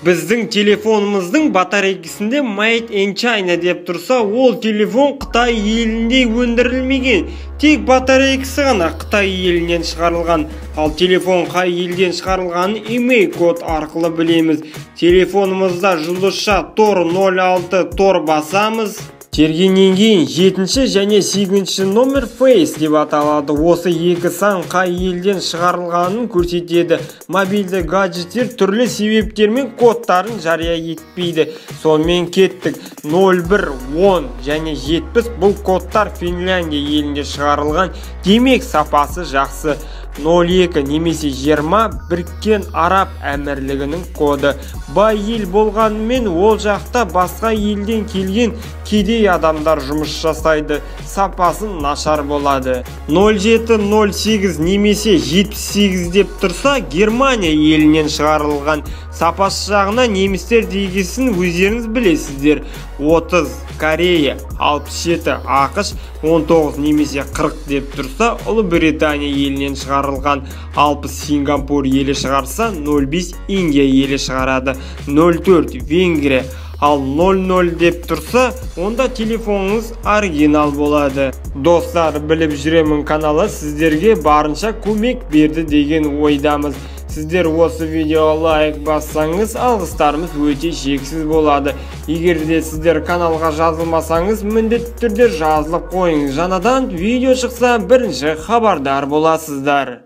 Біздің телефонымыздың батарейкасында Made in China деп тұрса, ол телефон Қытай елінде өндірілмеген. Тек батарейкасы ғана Қытай елінен шығарылған. Ал телефон қай елден шығарылғанын IMEI код арқылы білеміз. Телефонымызда жұлдызша тор 06 тор басамыз. Тергеннен кейін 7 және 8 номер Face деп аталады. Осы екі сан қай елден шығарылғанын көрсетеді. Мобильді гаджеттер түрлі себептермен кодтарын жария етпейді. Сонымен кеттік. 01, 10 және 70 бұл кодтар Финляндия елінде шығарылған. Демек сапасы жақсы. 02 немесе 20 Біріккен Араб Әмірлігінің коды. Бай ел болғанымен ол жақта басқа елден келген кедей адамдар жұмыс жасайды, сапасы нашар болады. 07, 08 немесе 78 деп тұрса, Германия елінен шығарылған. Сапасы жағына немістер дегесін өздеріңіз білесіздер. 30 Корея, 67 ақш, 19 немесе 40 деп тұрса, Ұлыбритания елінен шығарылған. 60 Сингапур елі шығарса, 05 Индия елі шығарады, 04 Венгрия. Ал 00 деп тұрса, онда телефоныңыз оригинал болады. Достар, біліп жүремін каналы сіздерге барынша көмек берді деген ойдамыз. Сіздер осы видеоға лайк бассаңыз, алғыстарымыз өте шексіз болады. Егер де сіздер каналға жазылмасаңыз, міндетті түрде жазылып қойыңыз. Жаңадан видео шықса, бірінші хабардар боласыздар.